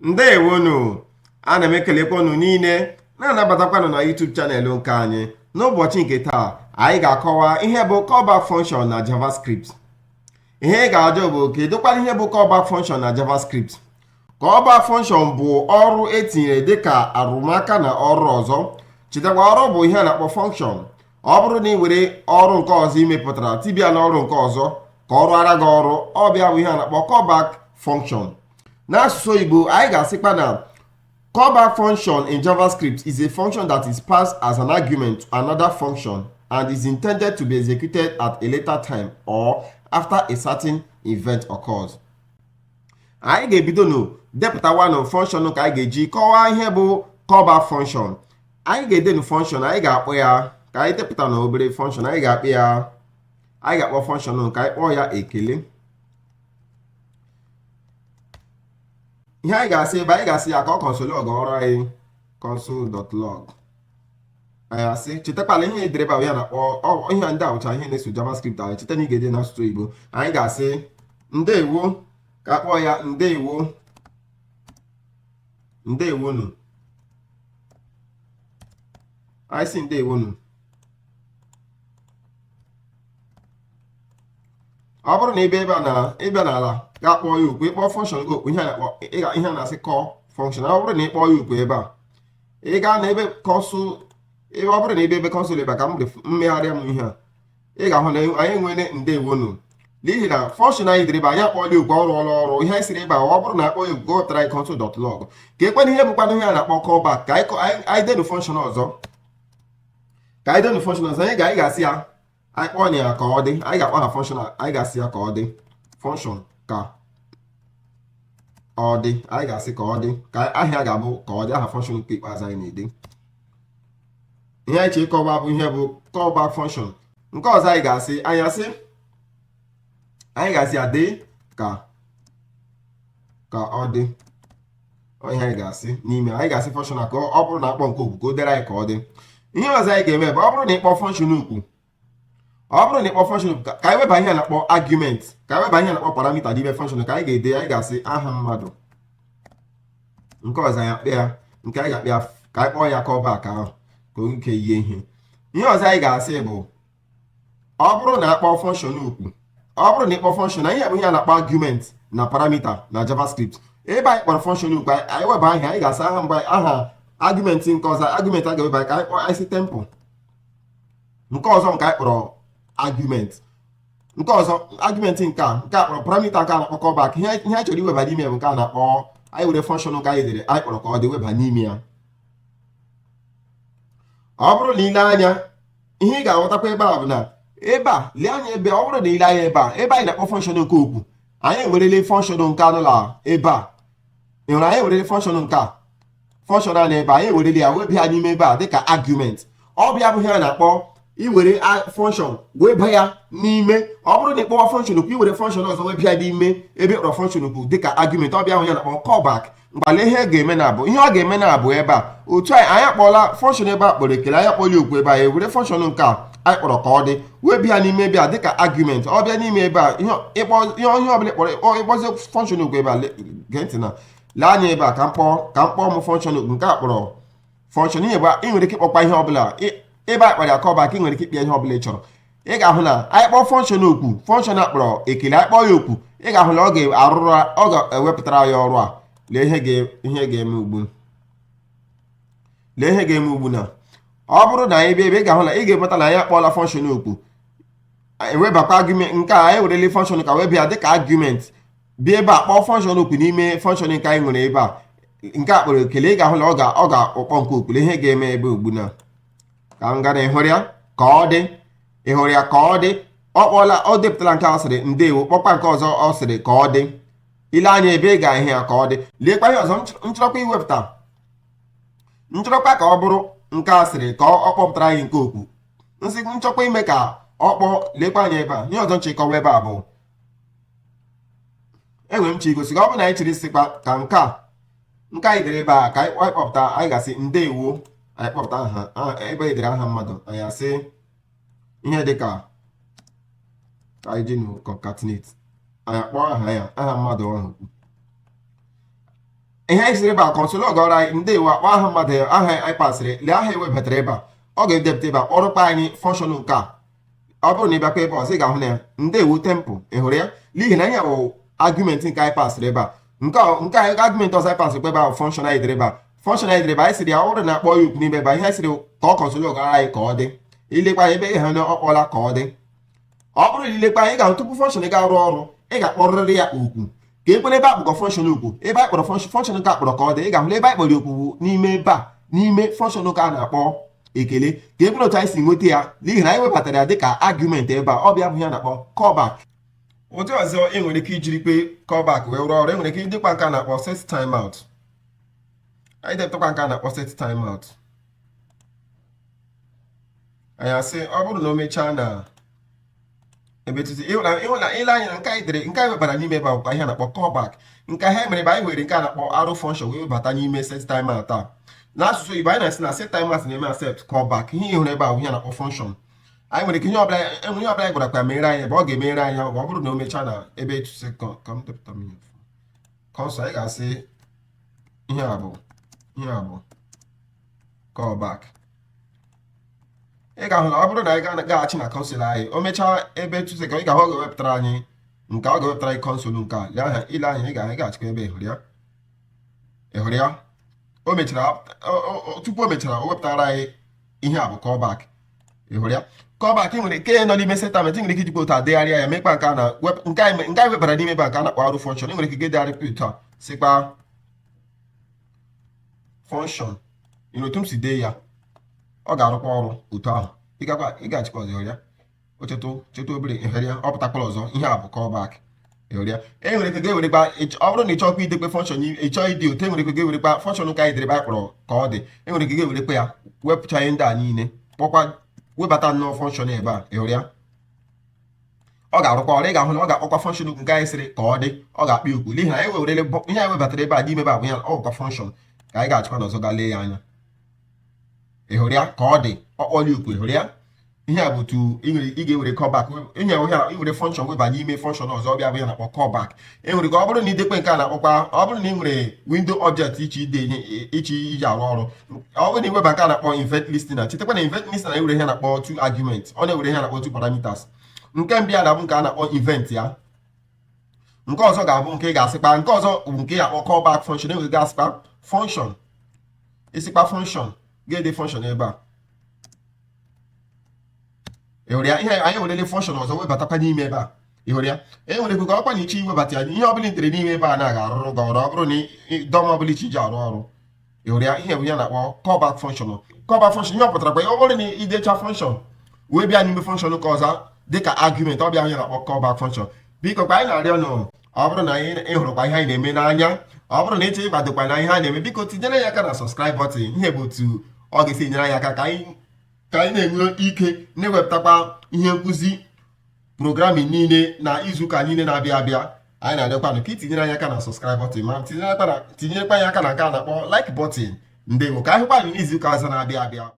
Ndewonu! Ana m ekelekwa unu niile, na-anabatakwanụ na YouTube channel nke anyị. N'ụbọchị nke taa, anyị ga-akọwa ihe bụ callback function na JavaScript. Ihe ị ga-ajụ bụ, kedụkwanụ ihe bụ callback function na JavaScript? Callback function bụ ọrụ etinyere dịka arụmaka na ọrụ ọzọ. Chetakwa, ọrụ bụ ihe a na-akpọ function. Ọ bụrụ na ị were ọrụ nke ọzọ ị mepụtara tibịa na ọrụ nke ọzọ ka ọ rụara gị ọrụ, ọ bịa bụ ihe a na-akpọ callback function. N'asụsụ Igbo, anyị ga-asịkwa na callback function in JavaScript is a function that is passed as an argument to another function and is intended to be executed at a later time or after a certain event occurs. Anyị ga-ebido nụ depụtawanụ function ka anyị ga-eji kọwaa ihe bụ callback function. Anyị ga-edenu function, anyị ga-akpọ ya, ka anyị depụta na obere function, anyị ga-akpọ ya, anyị ga-akpọ function ka anyị kpọọ ya ekele. Ihe anyị ga-asị ebe anyị ga-asị ya ka ọ console log ọrụ anyị, console.log. Anyị asị, chetakwala ihe edere ebe ahụ ya na-akpọ ihe ndị a bụcha ihe na-eso JavaScript anyị. Cheta na ị ga-ede n'asụsụ Igbo. Anyị ga-asị ndewo, ka a kpọọ ya ndewo, ndewonu. Anyị sị ndewonu. Ọ bụrụ na ị bịa ebe a na ịbịa n'ala ga kpọọ ya okwu, ịkpọ function gị okwu, ihe a na-akpọ ihe a na-asị call function. Ọ bụrụ na ị kpọọ ya okwu ebe a, ị gaa na ebe console, ebe ọ bụrụ na ebe ebe console ebe a ka m mmegharịa m ihe a, ị ga-ahụ na anyị enwere ndewonu, n'ihi na function anyị dịrị ebe anyị akpọọla okwu, ọrụ ọrụ ọrụ ihe anyị siri ebe a. Ọ bụrụ na akpọ ya okwu, wepụtara anyị console.log. Ka ekwenụ ihe bụkwanụ ihe a na-akpọ callback. Ka anyị denu function ọzọ, ka anyị denu function ọzọ. Anyị ga-asị ya, anyị kpọọ ya ka ọ dị, anyị ga-akpọ ha function, anyị ga-asị ya ka ọ dị, function ka ọ dị, anyị ga-asị ka ọ dị, ka ahịa ga-abụ ka ọ dị, aha function nke ikpeazụ anyị na-ede. Ihe anyị chọ ịkọwa bụ ihe bụ callback function. Nke ọzọ anyị ga-asị, anyị asị, anyị ga-asị ya dị ka ọ dị. Ihe anyị ga-asị n'ime, anyị ga-asị function ka ọ bụrụ na akpọ nke okwu, ka o dere anyị ka ọ dị. Ihe ọzọ anyị ga-eme bụ, ọ bụrụ na ịkpọ function ukwu, ọ bụrụ na ịkpọ function ka anyị weba ihe a na-akpọ argument, ka anyị weba ihe a na-akpọ parameter n'ime function ka anyị ga-ede, anyị ga-asị aha mmadụ. Nke ọzọ anyị akpọ ya, nke anyị ga-akpọ ya, ka anyị kpọọ ya callback ahụ ka o ike yie ihe. Ihe ọzọ anyị ga-asị bụ, ọ bụrụ na akpọ function ukwu, ọ bụrụ na ịkpọ function na ihe bụ ihe a na-akpọ argument na parameter na JavaScript, ebe anyị kpọrọ function ukwu, anyị weba aha, anyị ga-asa aha mgbe aha argument nke ọzọ, argument a ga-eweba, ka anyị kpọọ anyị sị temple. Nke ọzọ nke anyị kpọrọ argument nke ọzọ, argument nke a, nke a kpọrọ parameter, nke a na-akpọ callback. Ihe anyị chọrọ iweba n'ime ya bụ nke a na-akpọ, anyị were function nke anyị dere, anyị kpọrọ ka ọ dị, weba n'ime ya. Ọ bụrụ na ile anya, ihe ị ga-aghọtakwa ebe a bụ na ebe a, lee anya ebe, ọ bụrụ na ile anya ebe a, ebe anyị na-akpọ function nke okwu, anyị ewerele function nke anụla ebe a. Ị hụrụ, anyị ewerele function nke a, function a na ebe anyị ewerele ya weba ya n'ime ebe a dịka argument. Ọ bịa bụ ihe a na-akpọ iwere function weba ya n'ime. Ọ bụrụ na ịkpọwa function okwu, iwere function ọzọ weba ya n'ime ebe ịkpọrọ function okwu dịka argument, ọ bịa hụ ya na-akpọ callback. Mgbale ihe ga-eme na abụ, ihe ọ ga-eme na abụ ebe a, otu anyị anyị akpọọla function ebe a kpọrọ ekele, anyị akpọla okwu ebe a, ewere function nke a anyị kpọrọ ka ọ dị weba ya n'ime ebe a dịka argument. Ọ bịa n'ime ebe a, ihe ọbụla ịkpọrọ, ịkpọzi function okwu ebe a, gee ntị na lee anya ebe a, ka m kpọọ m function okwu nke a kpọrọ function. Ihe bụ, ị nwere ike ịkpọkwa ihe ọbụla ebe a kpọrọ ya callback, ị nwere ike ịkpọ ihe ọbụla ị chọrọ. Ị ga-ahụ na anyị kpọọ function okwu, function a kpọrọ ekele, anyị kpọọ ya okwu, ị ga-ahụ na ọ ga-arụrụ, ọ ga-ewepụtara ya ọrụ a. Lee ihe ga-eme ugbu, lee ihe ga-eme ugbu na ọ bụrụ na anyị bịa ebe, ị ga-ahụ na ị ga-enweta na anyị akpọọla function okwu, ewebakwa argument nke a, anyị werele function ka wee bịa dịka argument, bịa ebe a kpọọ function okwu n'ime function nke anyị nwere ebe a, nke a kpọrọ ekele. Ị ga-ahụ na ọ ga-akpọ nke okwu. Ihe ga-eme ebe ugbu na ka m gara, ịhụrụ ya ka ọ dị, ịhụrụ ya ka ọ dị, ọ kpọọla, ọ depụtara nke ọ sịrị ndewo, kpọkwa nke ọzọ ọ sịrị ka ọ dị. Ile anya ebe ị ga-ahụ ya ka ọ dị. Leekwa ihe ọzọ nchọrọkwa iwepụta, nchọrọkwa ka ọ bụrụ nke a sịrị ka ọ kpọpụtara anyị nke okwu nsị, nchọkwa ime ka ọ kpọọ. Lekwa anya ebe a, ihe ọzọ nchịkọwa ebe a bụ, enwere m chi igosi gị. Ọ bụrụ na anyị chịrị sịkwa ka nke a, nke anyị dere ebe a, ka anyị kpọpụta, anyị ga-asị ndewo, anyị kpọpụta aha ebe anyị dere aha mmadụ, anyị asị ihe dịka ka anyị ji concatenate, anyị akpọọ aha ya, aha mmadụ ahụ. Ihe anyị sịrị ebe a, console log ọrụ anyị ndewo, akpọ aha mmadụ, aha anyị pasịrị. Lee aha ewebatara ebe a, ọ ga-edepụta ebe a, kpọrọkpa anyị function nke a. Ọ bụrụ na ị bịakwa ebe ọzọ, ị ga-ahụ na ya ndewo temple. Ị hụrụ ya? N'ihi na ihe bụ argument nke anyị pasịrị ebe a. Nke a argument ọzọ anyị pasịrị ebe a, function anyị dere ebe a. Function anyị dere ebe anyị sịrị ya, ọ bụrụ na akpọ ya okwu n'ime ebe a, ihe anyị sịrị ka ọ console log anyị ka ọ dị. Ilekwa ebe ịha na ọ kpọla ka ọ dị. Ọ bụrụ na ilekwa anyị ga-ahụ, tupu function ga-arụ ọrụ, ị ga-akpọrịrị ya okwu ka ekwere. Ebe akpọkọ function okwu, ebe anyị kpọrọ function nke akpọrọ ka ọ dị, ị ga-ahụ ebe anyị kpọrọ okwu n'ime ebe a, n'ime function nke a na-akpọ ekele. Ka ekwere otu anyị si nweta ya, n'ihi na anyị webatara ya dịka argument ebe a. Ọ bịa bụ ihe a na-akpọ callback. Ụdị ọzọ ị nwere ike ijiri kpe callback wee rụọ ọrụ, e nwere ike ịdịkwa nke a na-akpọ set timeout. Anyị depụtakwa nke a na-akpọ set timeout. Anyị asị ọ bụrụ na o mechaa na ebe etiti, ịhụ na ile anya na nke anyị dere, nke anyị webara n'ime ebe akwụkwọ, ihe a na-akpọ callback. Nke ha mere ebe anyị were nke a na-akpọ arrow function wee webata n'ime set timeout a. N'asụsụ Igbo, anyị na-asị na set timeout na-eme accept callback. Ihe ị hụrụ ebe a bụ ihe a na-akpọ function. Anyị nwere ike ihe ọbụla enwe, ihe ọbụla anyị gwara kwa mere anyị ebe ọ ga-emere anyị. Ọ bụrụ na o mechaa na ebe 2 second, ka m depụta m ihe console, anyị ga-asị ihe a bụ callback. Ị ga-ahụ na ọ bụrụ na anyị ga-agaghachi na console anyị, o mechaa ebe 2 second, ị ga-ahụ ọ ga-ewepụtara anyị nke ọ ga-ewepụtara anyị console nke a. Lee aha, ile anya, ị ga-achịkwa ebe. Ị hụrụ ya? Ị hụrụ ya? O mechara, tupu o mechara, o wepụtara anyị ihe a bụ callback. Ị hụrụ ya? Callback nwere nke nọ n'ime set timeout. Nwere ike ijikwa otu a degharịa ya, mekpa nke a na nke anyị webara n'ime ebe a, nke a na-akpọ arrow function. Ị nwere ike degharịkwa otu a, sịkwa function. Ị otu m si dee ya, ọ ga-arụkwa ọrụ otu ahụ. Ị ga-achịkwa ọzọ. Ya o chetụ chetụ obere. Ịhụrụ ya? Ọ pụtakwala ọzọ, ihe a bụ callback. Ị hụrụ ya? E nwere ike ga-ewerekwa, ọ bụrụ na ị chọkwa idekwe function, ị chọọ ịdị otu, e nwere ike ga-ewerekwa function nke anyị dere ebe anyị kpọrọ ka ọ dị. E nwere ike ga-ewerekwa ya, wepụcha ihe ndị a niile, kpọkwa, webata nnọọ function ebe a. Ị hụrụ ya? Ọ ga-arụkwa ọrụ. Ị ga-ahụ na ọ ga-akpọkwa function nke anyị sịrị ka ọ dị, ọ ga-akpọ okwu, n'ihi na anyị wewerele ihe anyị webatara ebe a n'ime ebe a bụ ya. Ọ bụkwa function ka anyị ga-achịkwa n'ọzọ, gaa lee ya anya. Ị hụrụ ya? Ka ọ dị, ọ kpọla okwu. Ị hụrụ ya? Ihe a bụ otu ị ga-ewere callback. Ihe a, iwere function weba n'ime function ọzọ, bịa bụ ya na-akpọ callback. E nwere ka ọ bụrụ na idekwe nke a na-akpọkwa, ọ bụrụ na ị nwere window object iche ide ihe iche iji arụ ọrụ, ọ bụrụ na iweba nke a na-akpọ event listener. Chetakwa na event listener ewere ihe a na-akpọ two argument, ọ na-ewere ihe a na-akpọ two parameters. Nke mbụ ya na-abụ nke a na-akpọ event ya. Nke ọzọ ga-abụ nke ị ga-asịkpa, nke ọzọ bụ nke ị ga-akpọ callback function. Enwere ga-asịkpa function, ịsịkpa function, ga-ede function ebe a. Ị hụrụ ya? Ihe anyị werele function ọzọ webatakwa n'ime ebe a. Ị hụrụ ya? E nwere ike ọkwa na iche iwebata ya, ihe ọbụla itere n'ime ebe a na-aga arụrụ gị ọrụ. Ọ bụrụ na DOM ọbụla iche iji arụ ọrụ. Ị hụrụ ya? Ihe bụ ya na-akpọ callback function. Callback function, ihe ọ pụtara kwa, ọ bụrụ na idecha function wee bịa n'ime function nke ọzọ dịka argument, ọ bịa ya na-akpọ callback function. Biko kwa, anyị na-arịọ nụ, ọ bụrụ na anyị ịhụrụkwa ihe anyị na-eme n'anya, ọ bụrụ na ịchọ ịkwadokwa na ihe a na-eme, biko tinyere ya aka na subscribe button. Ihe bụ otu ọ ga-esi enyere anyị aka ka anyị na-enwe ike na-ewepụtakwa ihe nkụzi programming niile na izuụka niile na-abịa abịa. Anyị na-arịọkwanụ ka itinyere anyị aka na subscribe button, ma tinyekwa ya aka na nke a na-akpọ like button. Ndewo, ka anyị hụkwa anyị n'izuụka ọzọ na-abịa abịa.